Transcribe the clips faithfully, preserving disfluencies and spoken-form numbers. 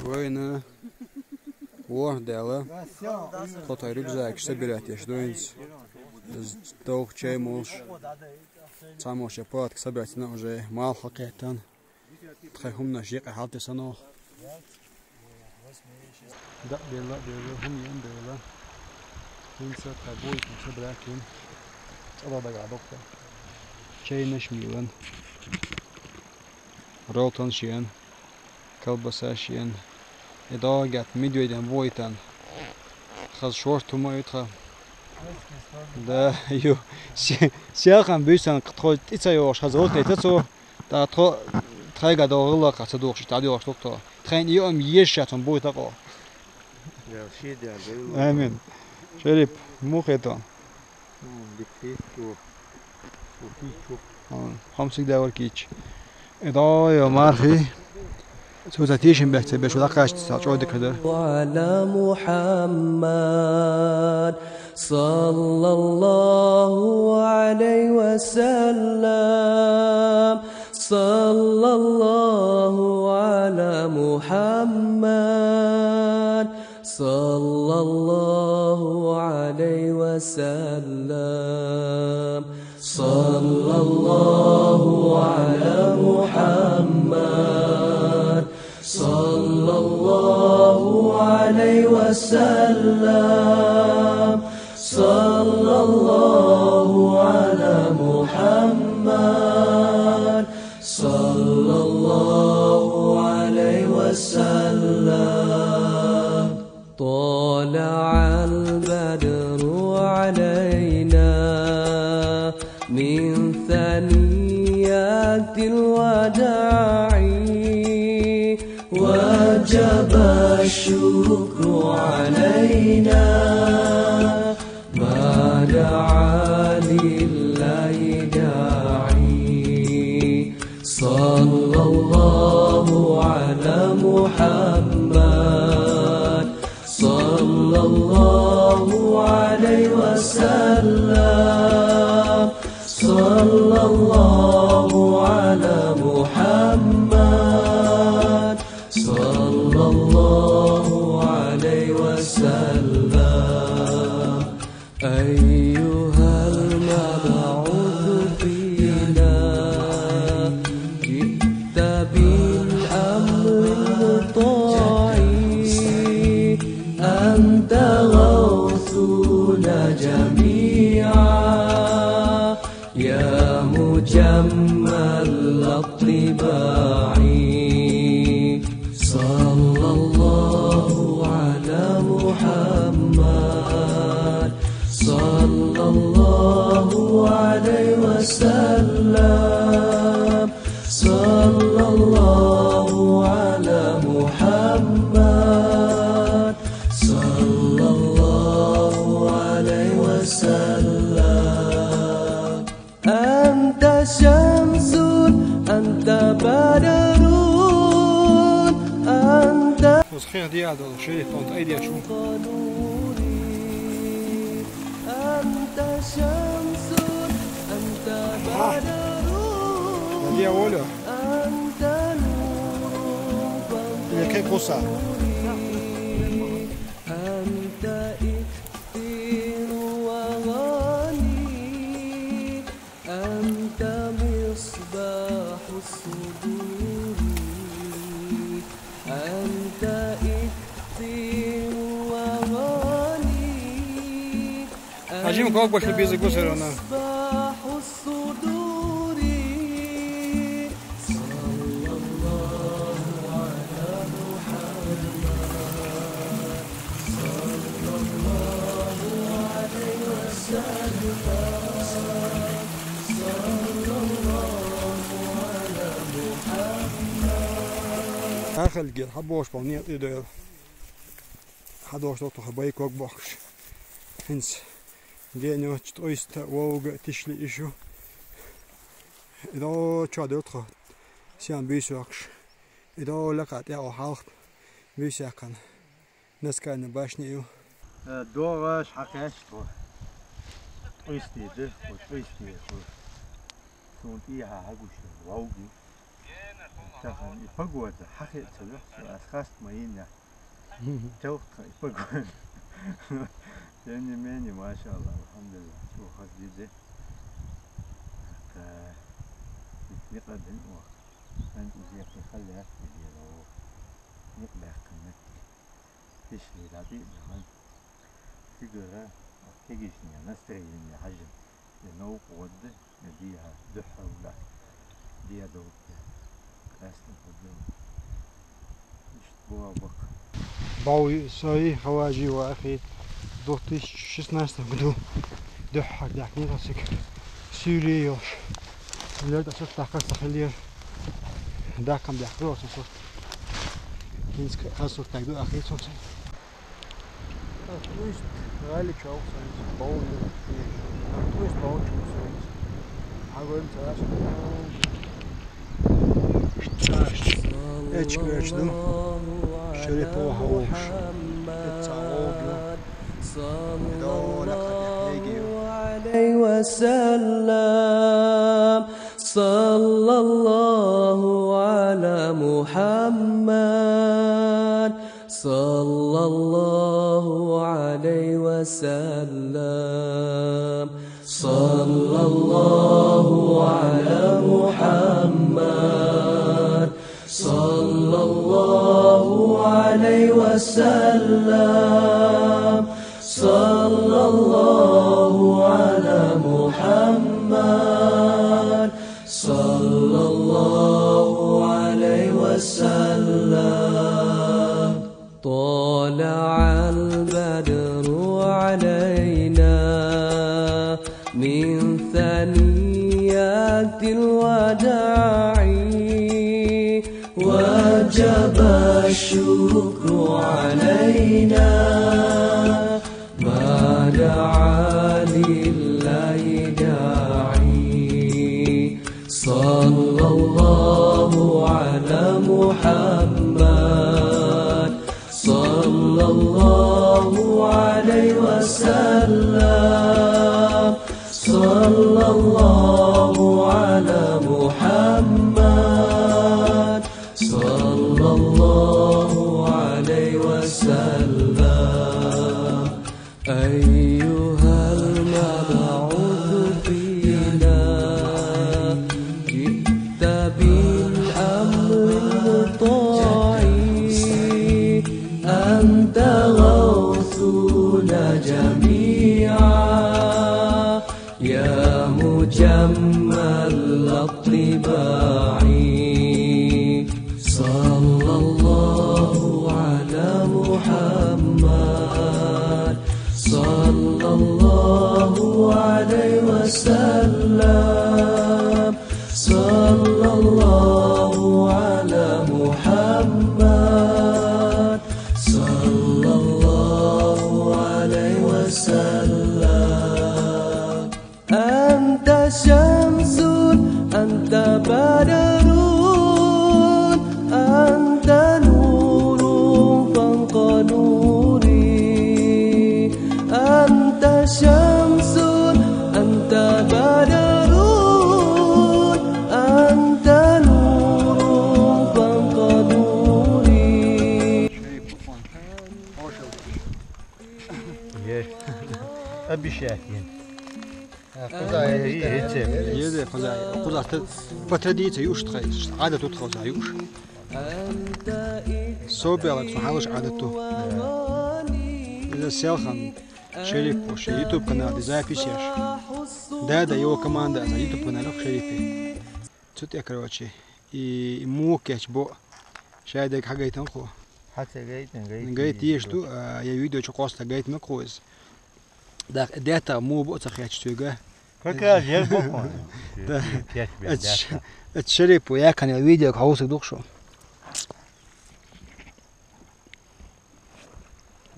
Вайна ворхӀ даьлла, тхо тхайн рюкзакаш собирать еш ду хӀинца. Из довха чай молуш, цхьаммо шен палатка собирать йина уже, малх хьалкхеттана. Тхайн хӀуманаш юкъе хьалтесанох. ДӀа а белла, а белла, хӀума а белла. ХӀинца тхайн буйкина собирать йина. ЦӀа дагахь доккха. Чайнаш мелан. Роллтонаш еана. Колбасаш еана. И дӀогӀа гӀетта медведян бу вайтан. Хаза шорта хӀума ю тхан. Да, ю. Се-, селхан буьйсан тхо тӀе ца йогӀуш хаза гӀуллакх дайта цо. ТӀаккха тхо тхайга догӀа гӀуллакх ца дохуш, тӀадоьгӀуш ду тхо. Тхайна и ам еза ша цунна буй такъо. Амин. Шерип, муха хетон? Хьо-м всегда вара кийча. И дӀо йо мархи. Цо ца тешам баьхка ца беш, вала кхачта ца чӀо дика дар. وعلى محمد صلى الله عليه وسلم. صلى الله على محمد صلى الله عليه وسلم. صلى الله على محمد صلى الله عليه وسلم. صلى الله على محمد صلى الله عليه وسلم. طلع البدر علينا من ثنيات الوداع وجب الشكر علينا ما دعا لله داعي. صلى الله على محمد صلى الله عليه وسلم. صلى الله على محمد صلى الله عليه وسلم. أيها المبعوث فينا جئت بالأمر المطاع أنت غوثنا جميعا يا مجمل الطباع. صلى الله على محمد صلى الله عليه وسلم. صلى الله على محمد صلى الله عليه وسلم. أنت شمس، أنت بدر، أنت Хоза хех диадал, шериф, тонт айдеш ву. أنت شمس، أنت بدر، أنت نور، أنت نور. أنت إكليل وغني، أنت مصباح الصدور، أنت إكليل وغني، Хьажим, ког больше без гусарана. مصباح الصدور. Ахалгер хьабош бал нет идойл. Хьадош дохтуха байког бохкаш. ХӀинца геночу тӀойста вовга тишли ишу. Идо чо дуртхо сян бийсокаш. Идо лака тӀе о халхт бийсякхан. Наскальная башня ю. Э, догӀаш хьакхаьчча тхо. ТӀойсте да, тхо тӀойсте, тхо. Суна тӀехьа хьагуш дан, вовги. Тахан и погода хьахи ца вехсу, аз хаст ма йина. Тёлка и погода. Тем не менее, машалла, алхамдулилла, чего хас диде. Та никъа дин о. Ан изяки халят дидеро. Никъ бяхкан мет. Тишли ради бяхан. Фигура, кегишни настроение хажин. Новкъ водды, диа духьавла, диа долтта. Къаьстта худду. Ишт буа бакъ. Бау сои хаважи ва ахи две тысячи шестнадцатом году. Духьа дяхни тасик. Сюри йош. Лер тасик такар сахилер. Дакам дяхни осо сорт. Кинск хасур тагду ахи сорт. Турист гӀали чавхсанис, бавли. Турист бавли чавхсанис. Хьагоем цараш. Эчкерч ду. Шериф Вахауш. Эцаоглу. Идола кадехьеги. عليه وسلم. صلى الله على محمد. صلى الله عليه وسلم. صلى الله على محمد. صلى الله عليه وسلم. صلى الله على محمد. صلى الله عليه وسلم. طلع البدر علينا من ثنيات الوداع، وجب الشكر علينا ما دعا لله داعي. صلى الله على محمد. صلى الله عليه وسلم. صلى الله على محمد. صلى الله عليه وسلم. أيها المبعوث فينا، جئت بالأمر المطاع، أنت غوثنا جميعا، يا مجمل الطباع. صلى الله على محمد. صلى الله عليه وسلم. صلى الله على محمد. صلى الله عليه وسلم. أنت شمس، أنت بدر، أنت نور فوق نوري. أنت شمس، أنت بدر، أنت نور فوق نوري. Обещать. Еде, хоза, хоза, по традиции, уж тхай, عادة у тхай, уж. Собиалак сон халаш عادة у. Иза селхан Шериф, вообще YouTube канал, запись еш. Да, да, его команда, за YouTube канал Шериф. Цут я, короче, и, и мук я чбо. Шайдек хагайтан хо. Хьаца гайтан, гайт Гайт еш ту, а, я видео чу коста гайт ма коз. Да, дета му бо ца хяч цуга. Как раз я бо. Да. Пять, пять, Эт ш-, дета. Эт Шериф, я канал видео хаусу дух шо.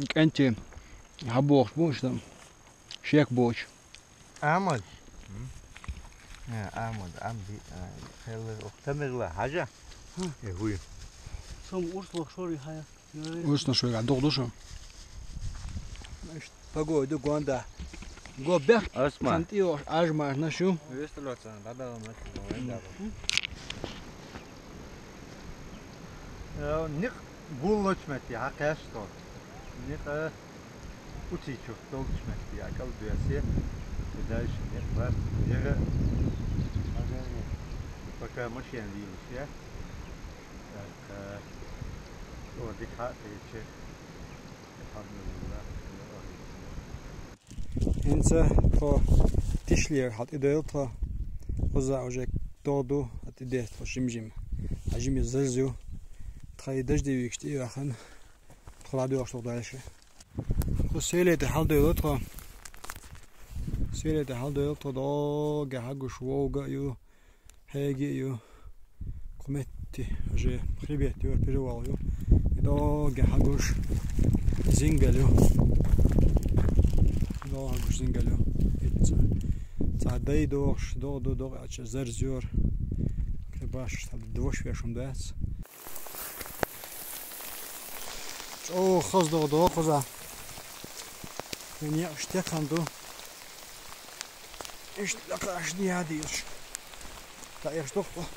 КӀанти, хьабохуш бу уьш там? Шек боч. Амад. М? Э, Амад, Амди, э, хеллер, охтамерла, хьажа. Хм. Э, хуй. Сом урс лох шори хая. Урс на шори, а дух душу. Значит, погода, гонда. Го бех. Осма. Чунтио, ажмаш, нашу. Вестулоцан, баба, мать, венда. Э, никъ гуллучу метте хьакхаьчча тхо. Никъ, э, учичух долчу метте, а кӀал доьссе. И дальше никъ бац. Яра. Пока машина лелаш, я? Так, э, о, дика хьа а кхечира. ХӀинца тхо Тишлера хьал тӀедевлла тхо. Кхуза уже догӀа ду, а тӀедетта тхо жим-жим. А жима зарз ю. Тхо и дождевикаш тӀе а яхана, тхо ладоьгӀуш тхо дальше. Кху сели тӀе хьал девлла тхо. Сели тӀе хьал девлла тхо, догӀа хьагуш вовга а ю. Хьеги а ю, кху метте уже хребет ю, перевал ю. И догӀа хьагуш зингал ю. ДогӀа хьагуш зингал ю. Ицца. Цхьа дай дохуш, догӀа ду, догӀа аьлча зарз йора. Кхин баш, довш веш хӀума дац. ЧӀогӀа хаза догӀа ду кхуза. Кхин некъаш текхна ду. Иштта лакхаш дӀа дезаш. ТӀаэш ду-кх.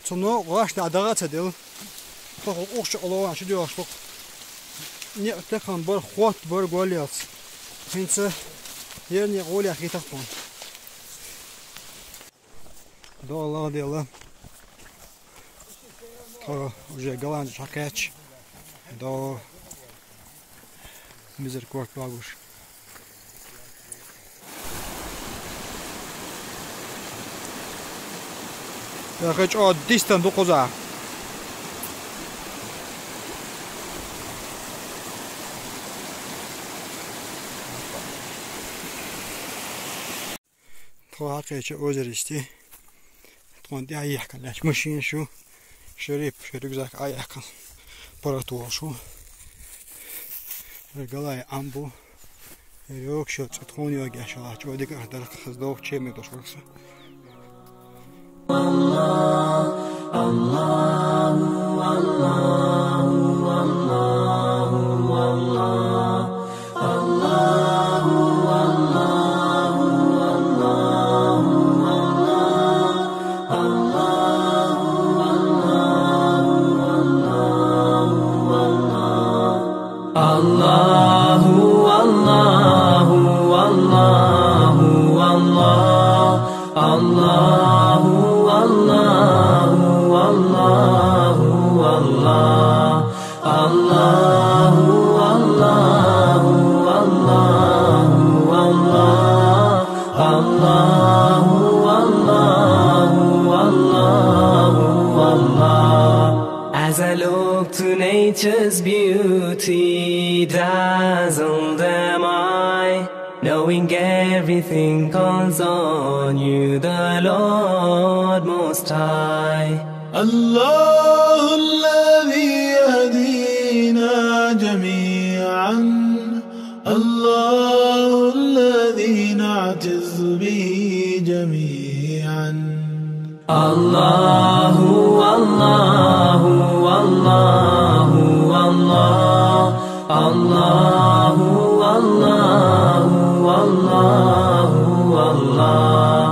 Цунна гӀаш дӀа дагӀа а ца делла. Тхо хӀокху укху чу къа лован чу доьгӀуш ду-кх. Некъ текхна бара, хотта бара гол ялц. ХӀинца ер некъ гӀоле хийтахь тхуна. ДогӀа лагӀделла. Тхо уже Галанчу хьакхаьчча, догӀа мизара корта вагӀуш. Яхи чӀогӀа дистана ду кхуза. Тхо хьакхаьчча озеро йисте. Тхуна тӀаьхьа яхкина лаьтташ машинаш ю. Шериф, шен рюкзак а яхкина. ПаргӀат волуш ву. Галай Ӏам бу. Йокуш йо цӀе тхуна йогӀуш лахьа чӀогӀа дика а дара, хаза догӀу чеме долуш вара со. الله، الله، الله، الله، الله، الله، الله، الله. الله، الله، الله، الله، الله، الله، الله، الله، الله. As I look to nature's beauty, dazzled am I. Knowing everything calls on you, the Lord Most High. الله الذي يهدينا جميعا، الله الذي نعتز به جميعا. الله، الله،